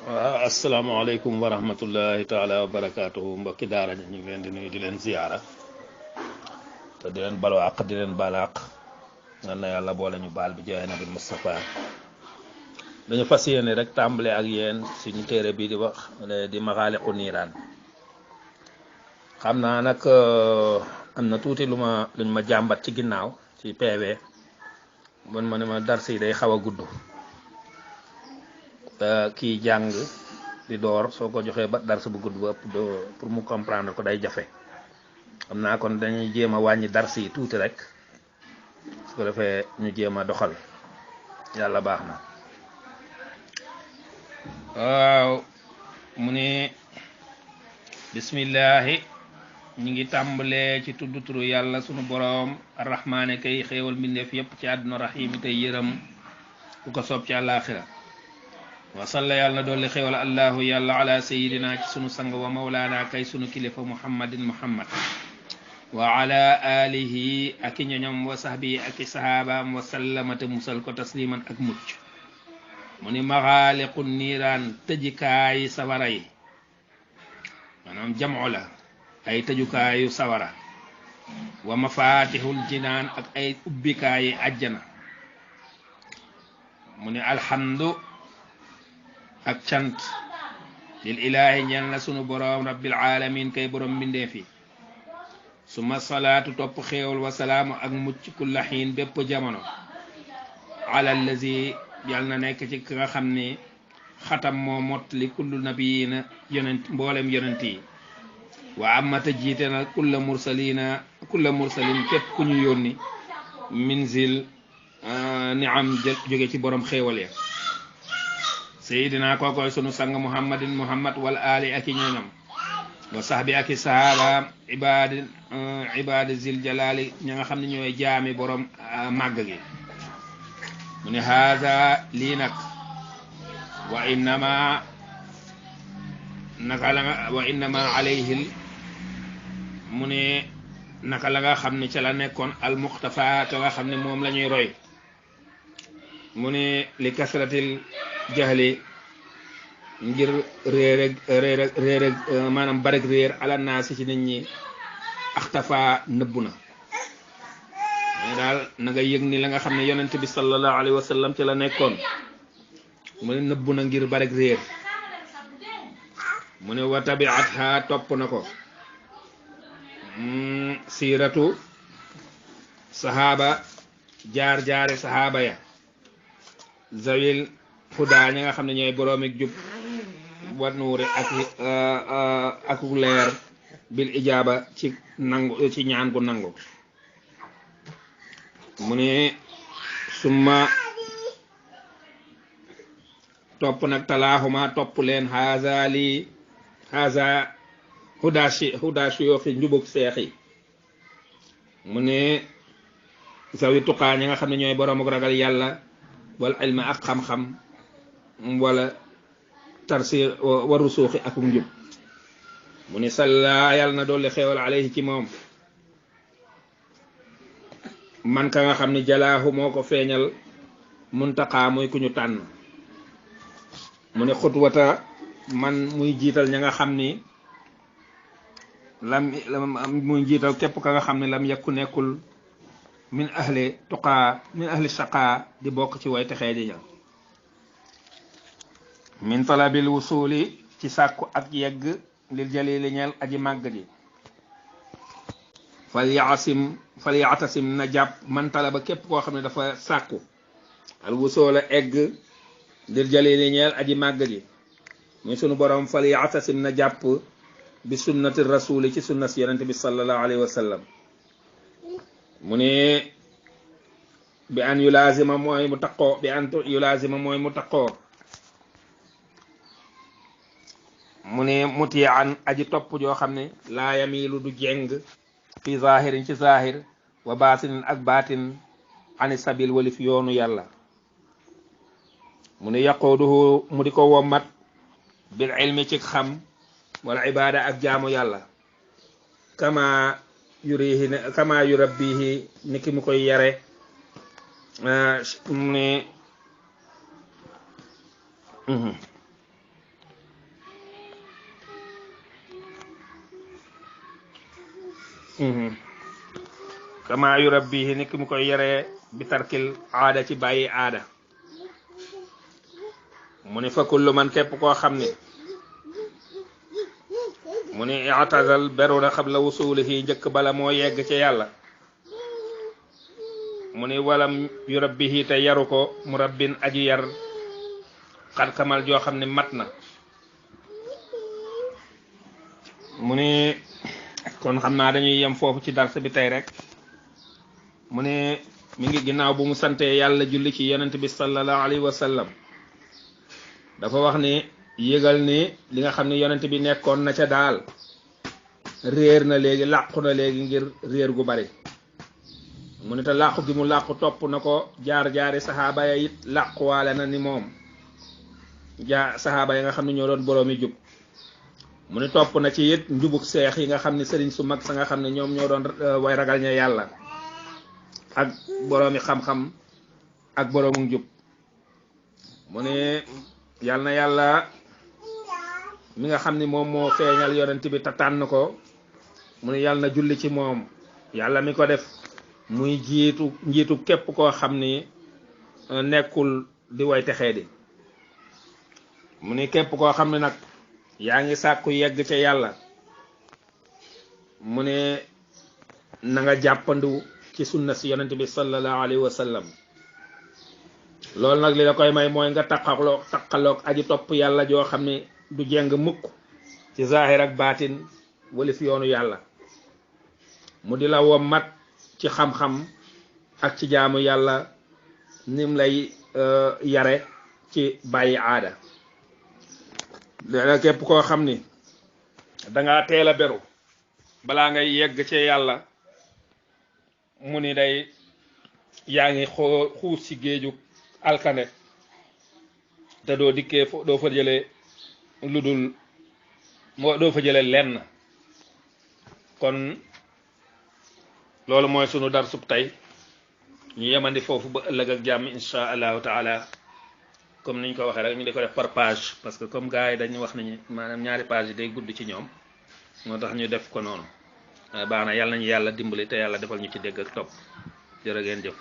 Assalamualaikum warahmatullahi taala wabarakatuh. Mbokki daara ñu ngi leen di nuyu di leen ziyaara te di leen balu àq di leen balaq nga na yàlla boole ñu baal bi jaay nabi Mustafa. Dañu fas yéene rek tàmbale ak yéen suñu téere bi di wax di Maxaaliqu Niiraan. xam naa nag am na tuuti luñ ma jàmbat ci ginnaaw ci PV bon ma ne ma darsi yi day xaw a gudd kii jàng di door soo ko joxee ba dars bu gudd ba ëpp pour mu comprendre ko day jafe. xam naa kon dañuy jéem a wàññi dars yi tuuti rek su ko defee ñu jéem a doxal yàlla baax na. waaw mu ne bismillahi ñu ngi tàmbalee ci tudd turu yàlla sunu boroom arrahmaane kay xéewal mbindeef yépp ci àdduna rahiimi tey yërëm ku ko soob ci àllaaxira wa salla yàlla na dolli xéewal allahu yàlla ala sayidina ci sunu sang wa mawlaana kay sunu kilifa muhammadin muhammad wa ala alihi ak i ñoñom wa sahbi ak i sahabaam wa sallamate musal ko tasliman ak mucc mu ni maxaaliqu niiraan tëjikaayi sawara yi maanaam jam'u la ay tëjukaayu sawara wa mafatihul jinaan ak ay ubbikaayi àjjana mu ni alhamdu ak cant lil ilaahi ñeel na sunu boroom rabbil alamin kay boroom mbindeef yi suma salaatu topp xéewal wa salaamu ak mucc kulla xiin bépp jamono ala allazi yal na nekk ci nga xam ni xatam moo mottali kullu nabiyina yonent mboolem yonent yi wa amata jiite na kulla mursalin képp ku ñu yónni minzil niam jóge ci boroom xéewal ya sayidina kookoy sunu sang muhammadin muhammad wal ali ak i ñoñam wa sahbi ak i sahaba ibadi zil jalali ña nga xam ne ñooy jaami borom màgg gi mu ne haada lii nag wa innama alayhil mu ne naka la nga xam ne ca la nekkoon al muxtafa ka nga xam ne moom la ñuy roy mu ne li kasratil jahli ngir réer maanaam barek réer ala naasi ci nit ñi axtafa nëbbu na mais daal na nga yëg ni la nga xam ne yonent bi sallallahu alayhi wa sallam ci la nekkoon mu ne nëbbu na ngir barek réer mu ne wa tabiatha topp na ko siiratu sahaba jaar-jaari sahaba ya zawil xudaa ñi nga xam ne ñooy boroomik jub wa nuuri ak leer bil ijaaba ci nangu ci ñaan gu nangu mu ne summa topp nag talaaxuma topp leen haza lii haza xudaa suyooxi njubug seex yi mu ne zawi tuqaa ñi nga xam ne ñooy boroomuk ragal yàlla wala ilma ak xam-xam wala tarsir waru suuxi ak njub mu ni salla yàlla na dolli xéewal alayhi ci moom man ka nga xam ne jalaahu moo ko feeñal muntaqaa muy ku ñu tànn mu ne xutwata man muy jiital ña nga xam ni lam muy jiital képp ka nga xam ne lam yekku nekkul min ahli tuqaa min ahli shaqaa di bokk ci way texee di ña min talabil wusuli ci sàkku ak yegg lil jalili ñeel aji màgg ji fal yaatasim na jàpp man talaba képp koo xam ne dafa sàkku al wusula egg lil jalili ñeel aji màgg ji muy sunu borom fal yaatasim na jàpp bi sunnati rasuli ci sunnas yonent bi sallallahu alayhi wa sallam mu ne bi an yulaazima mooy mu taqoo bi an yulaazima mooy mu taqoo mu ne muti an aji topp joo xam ne laa yamilu du jeng fi zahirin ci zahir wa batinin ak batin ani sabil walif yoonu yàlla mu ne yaquuduhu mu di ko wommat bil ilmi ci xam wala ibada ak jaamu yàlla kama yurabbihi ni ki mu koy yare mu ne kama yurabbihi ni ki mu koy yaree bi tarkil aada ci bàyyi aada mu ni fa kullu man képp koo xam ni mu ni i'tazal beru na qabla wusulihi njëkk bala moo yegg ci yàlla mu ni walam yurabbihi te yaru ko murabbin aji yar xat kamal joo xam ne mat na mu ni kon xam naa dañuy yem foofu ci darsa bi tey rek mu ne mi ngi ginnaaw bu mu sante yàlla julli ci yonent bi sallallahu alayhi wa sallam dafa wax ni yëgal ni li nga xam ne yonent bi nekkoon na ca daal réer na léegi làqu na léegi ngir réer gu bari mu ne te làqu gi mu làqu topp na ko jaar-jaari saxaaba ya it làquwaale na ni moom saxaaba ya nga xam ne ñoo doon boroomi jub mu ne topp na ci it njubug seex yi nga xam ne sëriñ su mag sa nga xam ne ñoom ñoo doon way ragal ña yàlla ak boroomi xam-xam ak boroomu njub mu ne yal na yàlla mi nga xam ni moom moo feeñal yonent bi te tànn ko mu ne yàlla na julli ci moom yàlla mi ko def muy njiitu képp koo xam ni nekkul di way texee di mu ni képp koo xam ne nag yaa ngi sàkku yegg ca yàlla mu ne na nga jàppandu ci sunna si yonent bi sallallahu alayhi wa sallam loolu nag li la koy may mooy nga taqaloog aji topp yàlla joo xam ne du jeng mukk ci zahir ak baatin walif yoonu yàlla mu di la wommat ci xam-xam ak ci jaamu yàlla nim lay yare ci bàyyi aada léegi képp koo xam ni dangaa teel a beru balaa ngay yegg ci yàlla mu ni day yaa ngi xuus ci géeju alkane te doo dikkee doo fa jëlee lu dul doo fa jëlee lenn kon loolu mooy sunu dar sub tey ñu yemandi foofu ba ëllëg ak jàmm insha allahu taala comme niñ ko waxee rek ñu di ko def par page parce que comme gars yi dañu wax nañu maanaam ñaari page yi day gudd ci ñoom moo tax ñu def ko noonu baax na yàlla nañu yàlla dimbali te yàlla defal ñu ci dégg ak topp jërë ngeen jëf